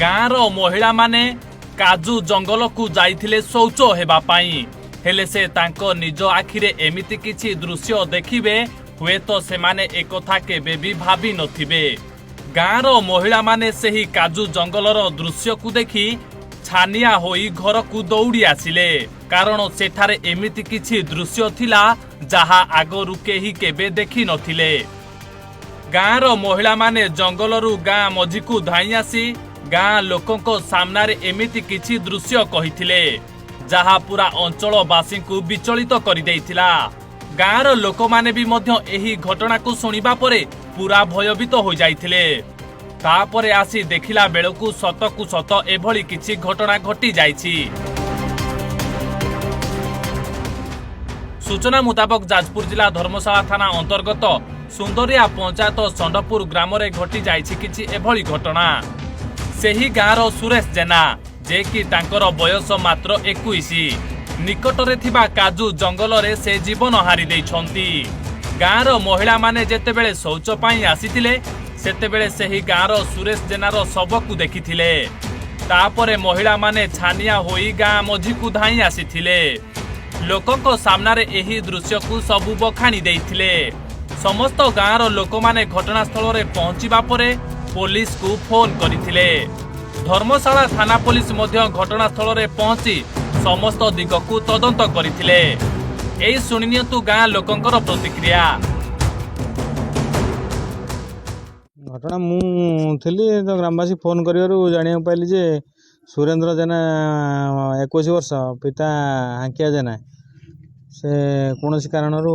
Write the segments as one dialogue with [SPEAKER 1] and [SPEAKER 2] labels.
[SPEAKER 1] ଗାଁର ମହିଳାମାନେ କାଜୁ ଜଙ୍ଗଲକୁ ଯାଇଥିଲେ ଶୌଚ ହେବା ପାଇଁ। ହେଲେ ସେ ତାଙ୍କ ନିଜ ଆଖିରେ ଏମିତି କିଛି ଦୃଶ୍ୟ ଦେଖିବେ, ହୁଏତ ସେମାନେ ଏକଥା କେବେ ବି ଭାବି ନଥିବେ। ଗାଁର ମହିଳାମାନେ ସେହି କାଜୁ ଜଙ୍ଗଲର ଦୃଶ୍ୟକୁ ଦେଖି ଛାନିଆ ହୋଇ ଘରକୁ ଦୌଡ଼ି ଆସିଲେ, କାରଣ ସେଠାରେ ଏମିତି କିଛି ଦୃଶ୍ୟ ଥିଲା ଯାହା ଆଗରୁ କେହି କେବେ ଦେଖି ନଥିଲେ। ଗାଁର ମହିଳାମାନେ ଜଙ୍ଗଲରୁ ଗାଁ ମଝିକୁ ଧାଇଁ ଆସି ଗାଁ ଲୋକଙ୍କ ସାମ୍ନାରେ ଏମିତି କିଛି ଦୃଶ୍ୟ କହିଥିଲେ, ଯାହା ପୁରା ଅଞ୍ଚଳବାସୀଙ୍କୁ ବିଚଳିତ କରିଦେଇଥିଲା। ଗାଁର ଲୋକମାନେ ବି ମଧ୍ୟ ଏହି ଘଟଣାକୁ ଶୁଣିବା ପରେ ପୁରା ଭୟଭୀତ ହୋଇଯାଇଥିଲେ। ତାପରେ ଆସି ଦେଖିଲା ବେଳକୁ ସତକୁ ସତ ଏଭଳି କିଛି ଘଟଣା ଘଟି ଯାଇଛି। ସୂଚନା ମୁତାବକ, ଯାଜପୁର ଜିଲ୍ଲା ଧର୍ମଶାଳା ଥାନା ଅନ୍ତର୍ଗତ ସୁନ୍ଦରିଆ ପଞ୍ଚାୟତ ଷଣ୍ଢପୁର ଗ୍ରାମରେ ଘଟି ଯାଇଛି କିଛି ଏଭଳି ଘଟଣା। ସେହି ଗାଁର ସୁରେଶ ଜେନା, ଯେ କି ତାଙ୍କର ବୟସ ମାତ୍ର 21, ନିକଟରେ ଥିବା କାଜୁ ଜଙ୍ଗଲରେ ସେ ଜୀବନ ହାରି ଦେଇଛନ୍ତି। ଗାଁର ମହିଳାମାନେ ଯେତେବେଳେ ଶୌଚ ପାଇଁ ଆସିଥିଲେ, ସେତେବେଳେ ସେହି ଗାଁର ସୁରେଶ ଜେନାର ଶବକୁ ଦେଖିଥିଲେ। ତାପରେ ମହିଳାମାନେ ଛାନିଆ ହୋଇ ଗାଁ ମଝିକୁ ଧାଇଁ ଆସିଥିଲେ। ଲୋକଙ୍କ ସାମ୍ନାରେ ଏହି ଦୃଶ୍ୟକୁ ସବୁ ବଖାଣି ଦେଇଥିଲେ। ସମସ୍ତ ଗାଁର ଲୋକମାନେ ଘଟଣାସ୍ଥଳରେ ପହଞ୍ଚିବା ପରେ ପୋଲିସକୁ ଫୋନ କରିଥିଲେ। ଧର୍ମଶାଳା ଥାନା ପୋଲିସ ମଧ୍ୟ ଘଟଣାସ୍ଥଳରେ ପହଞ୍ଚି ସମସ୍ତ ଦିଗକୁ ତଦନ୍ତ କରିଥିଲେ। ଏଇ ଶୁଣି ନିଅନ୍ତୁ ଗାଁ ଲୋକଙ୍କର ପ୍ରତିକ୍ରିୟା।
[SPEAKER 2] ଘଟଣା ମୁଁ ଥିଲି ତ, ଗ୍ରାମବାସୀ ଫୋନ୍ କରିବାରୁ ଜାଣିବାକୁ ପାଇଲି ଯେ ସୁରେନ୍ଦ୍ର ଜେନା, 21 ବର୍ଷ, ପିତା ହାଙ୍କିଆ ଜେନା, ସେ କୌଣସି କାରଣରୁ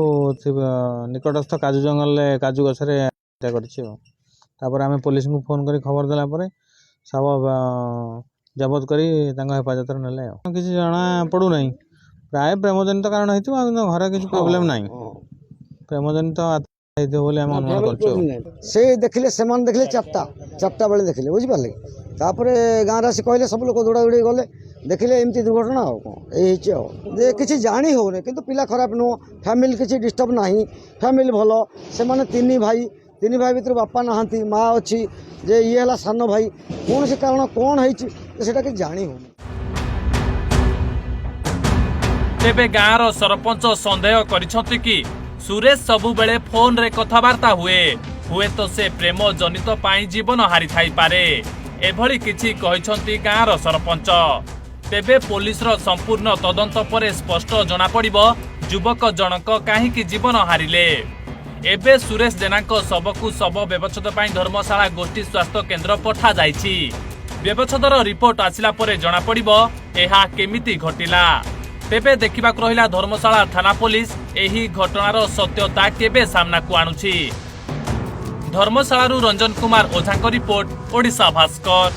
[SPEAKER 2] ନିକଟସ୍ଥ କାଜୁ ଜଙ୍ଗଲରେ କାଜୁ ଗଛରେ ହତ୍ୟା କରିଛି। ଆଉ ତାପରେ ଆମେ ପୋଲିସଙ୍କୁ ଫୋନ୍ କରି ଖବର ଦେଲା ପରେ ଶବ ଜବତ କରି ତାଙ୍କ ହେଫାଜତରେ ନେଲେ। ଆଉ କିଛି ଜଣା ପଡ଼ୁନାହିଁ। ପ୍ରାୟ ପ୍ରେମଜନିତ କାରଣ ହେଇଥିବ, ଆଉ କିନ୍ତୁ ଘରେ କିଛି ପ୍ରୋବ୍ଲେମ୍ ନାହିଁ। ପ୍ରେମଜନିତ ହେଇଥିବ ବୋଲି ଆମେ ଅନୁମାନ କରୁଛୁ। ଆଉ
[SPEAKER 3] ସେ ଦେଖିଲେ, ସେମାନେ ଦେଖିଲେ 4ଟା ବେଳେ ଦେଖିଲେ, ବୁଝିପାରିଲେ? ତାପରେ ଗାଁରେ ଆସି କହିଲେ, ସବୁ ଲୋକ ଦୌଡ଼ା ଦୌଡ଼ି ଗଲେ, ଦେଖିଲେ ଏମିତି ଦୁର୍ଘଟଣା। ଆଉ କ'ଣ ଏଇ ହେଇଛି, ଆଉ ଯେ କିଛି ଜାଣି ହେଉନି। କିନ୍ତୁ ପିଲା ଖରାପ ନୁହଁ, ଫ୍ୟାମିଲି କିଛି ଡିଷ୍ଟର୍ବ ନାହିଁ, ଫ୍ୟାମିଲି ଭଲ। ସେମାନେ ତିନି ଭାଇ, ତିନି ଭାଇ ଭିତରୁ ବାପା ନାହାନ୍ତି, ମା ଅଛି। ଯେ ଇଏ ହେଲା ସାନ ଭାଇ। କୌଣସି କାରଣ କ'ଣ ହେଇଛି, ସେଇଟା କିଛି ଜାଣି ହେଉନି।
[SPEAKER 1] ତେବେ ଗାଁର ସରପଞ୍ଚ ସନ୍ଦେହ କରିଛନ୍ତି କି ସୁରେଶ ସବୁବେଳେ ଫୋନରେ କଥାବାର୍ତ୍ତା ହୁଏ, ହୁଏତ ସେ ପ୍ରେମ ଜନିତ ପାଇଁ ଜୀବନ ହାରିଥାଇପାରେ। ଏଭଳି କିଛି କହିଛନ୍ତି ଗାଁର ସରପଞ୍ଚ। ତେବେ ପୋଲିସର ସମ୍ପୂର୍ଣ୍ଣ ତଦନ୍ତ ପରେ ସ୍ପଷ୍ଟ ଜଣାପଡ଼ିବ ଯୁବକ ଜଣକ କାହିଁକି ଜୀବନ ହାରିଲେ। ଏବେ ସୁରେଶ ଜେନାଙ୍କ ଶବକୁ ଶବ ବ୍ୟବଚ୍ଛେଦ ପାଇଁ ଧର୍ମଶାଳା ଗୋଷ୍ଠୀ ସ୍ୱାସ୍ଥ୍ୟ କେନ୍ଦ୍ର ପଠାଯାଇଛି। ବ୍ୟବଚ୍ଛେଦର ରିପୋର୍ଟ ଆସିଲା ପରେ ଜଣାପଡ଼ିବ ଏହା କେମିତି ଘଟିଲା। ତେବେ ଦେଖିବାକୁ ରହିଲା ଧର୍ମଶାଳା ଥାନା ପୋଲିସ ଏହି ଘଟଣାର ସତ୍ୟତା କେବେ ସାମ୍ନାକୁ ଆଣୁଛି। ଧର୍ମଶାଳାରୁ ରଞ୍ଜନ କୁମାର ଓଝାଙ୍କ ରିପୋର୍ଟ, ଓଡ଼ିଶା ଭାସ୍କର।